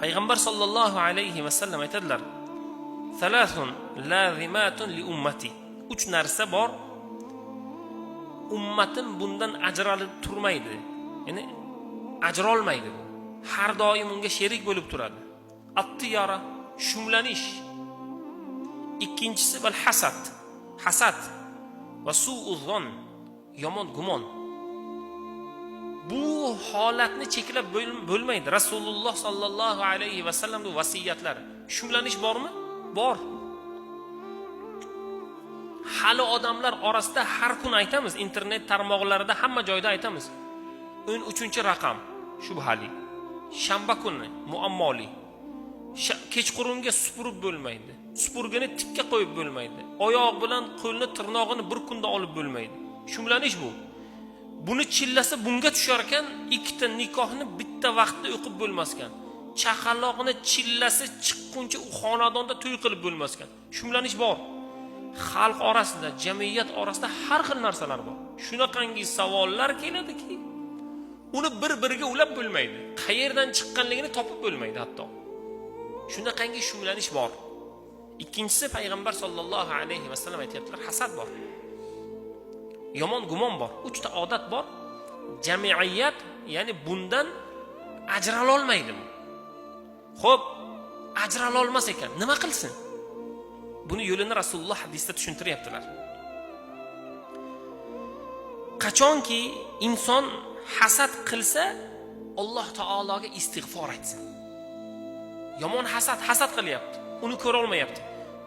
Payg'ambar sollallohu alayhi vasallam aytadilar: "Thalathun lazimatun li ummati." Uch narsa bor, ummatim bundan ajralib turmaydi, ya'ni ajralmaydi bu. Har doim unga sherik bo'lib turadi. At-tiyara, shumlanish. Ikkinchisi val hasad, hasad va su'u, yomon gumon. Bu holatni cheklab bo'lmaydi. Rasululloh sollallohu alayhi vasallamning vasiyatlari. Shumlanish bormi? Bor. Hali odamlar orasida har kun aytamiz, internet tarmoqlarida, hamma joyda aytamiz. 13-raqam shubhali. Shanba kuni muammoli. Kechqurunga supurib bo'lmaydi. Supurgini tikka qo'yib bo'lmaydi. Oyoq bilan qo'lni tirnog'ini bir kunda olib bo'lmaydi. Shumlanish bu. Buni chillasi bunga tushar ekan, ikkita nikohni bitta vaqtda o'qib bo'lmas ekan. Chaqaloqni chillasi chiqquncha u xonadonda to'y qilib bo'lmas ekan. Shumlanish bor. Xalq orasida, jamiyat orasida har xil narsalar bor. Shunaqangi savollar keladiki, uni bir-biriga ulab bo'lmaydi. Qayerdan chiqqanligini topib bo'lmaydi hatto. Shunaqangi shumlanish bor. Ikkinchisi, payg'ambar sollallohu alayhi vasallam aytyaptilar, hasad bor. Yomon gumon bor. Uchta odat bor. Jamiyat, ya'ni bundan ajralolmaydi bu. Xo'p, ajralolmas ekan, nima qilsin? Buni yo'lini Rasululloh hadisda tushuntiryaptilar. Qachonki inson hasad qilsa, Alloh taologa istig'for aytsin. Yomon hasad, hasad qilyapti. Uni ko'ra olmayapti.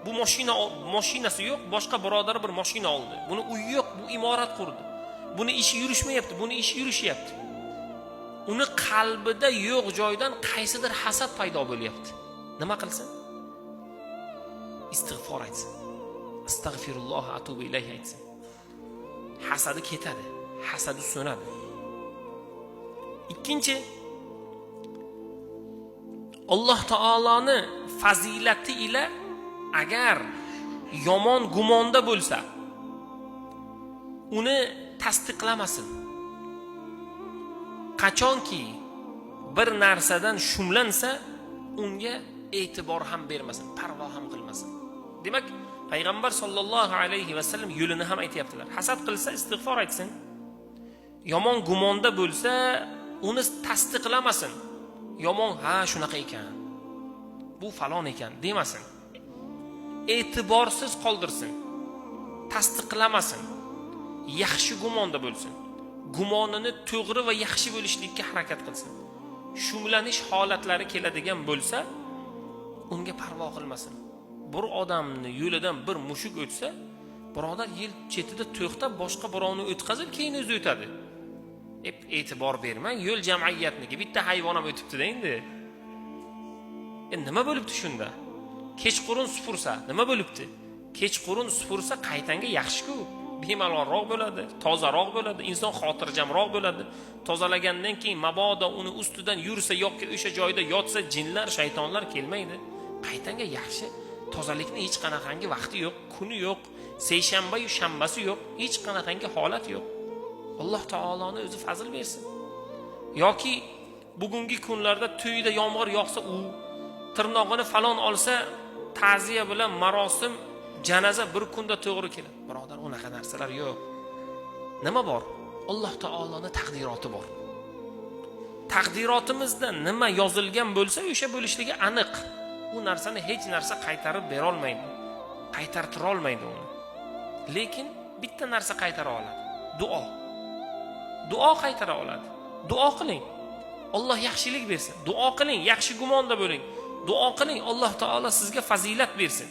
Bu mashina, mashinasi yo'q, boshqa birodari bir mashina oldi. Buni uyi yo'q, bu imorat qurdi. Buni ishi yurishmayapti, buni ishi yurishyapti. Uni qalbida yo'q joydan qaysidir hasad paydo bo'lyapti. Nima qilsin? Istig'for aytsin. Astag'firulloh atubu ilayhi aytsin. Hasadi ketadi, hasadi so'nadi. Ikkinchi, Alloh taoloni fazilati ila agar yomon gumonda bo'lsa, uni tasdiqlamasin. Qachonki bir narsadan shumlansa, unga e'tibor ham bermasin, parvo ham qilmasin. Demak, payg'ambar sollallohu alayhi vasallam yo'lini ham aytyaptilar. Hasad qilsa, istig'for aytsin. Yomon gumonda bo'lsa, uni tasdiqlamasin. Yomon, ha, shunaqa ekan, bu falon ekan demasin. E'tiborsiz qoldirsin. Tasdiqlamasin. Yaxshi gumonda bo'lsin. Gumonini to'g'ri va yaxshi bo'lishlikka harakat qilsin. Shumlanish holatlari keladigan bo'lsa, unga parvo qilmasin. Bir odamni yo'lidan bir mushuk o'tsa, birodar, yo'l chetida to'xtab, boshqa birovni o'tkazib, keyin o'zi o'tadi. E'tibor bermang, yo'l jamiyatniki, bitta hayvon ham o'tibdi-da endi. Nima bo'libdi shunda? Kechqurun supursa, nima bo'libdi? Kechqurun supursa qaytanga yaxshi-ku. Bemalolroq bo'ladi, tozaroq bo'ladi, inson xotirjamroq bo'ladi. Tozalagandan keyin mabodo uni ustidan yursa yoki o'sha joyda yotsa, jinlar, shaytonlar kelmaydi. Qaytanga yaxshi. Tozalikni hech qanaqangi vaqti yo'q, kuni yo'q, seshanba yu shanbasi yo'q, hech qanaqangi holat yo'q. Alloh taoloni o'zi fazl bersin. Yoki bugungi kunlarda to'yda yomg'ir yog'sa, u tirnog'ini falon olsa, ta'ziya bilan marosim, janaza bir kunda to'g'ri keladi. Birodar, unaqa narsalar yo'q. Nima bor? Alloh taoloni taqdiroti bor. Taqdirotimizda nima yozilgan bo'lsa, o'sha bo'lishligi aniq. U narsani hech narsa qaytarib berolmaydi, qaytartira olmaydi uni. Lekin bitta narsa qaytara oladi: duo. Duo qaytara oladi. Duo qiling, Alloh yaxshilik bersin. Duo qiling, yaxshi gumonda bo'ling. Duo qiling, Alloh taolo sizga fazilat bersin.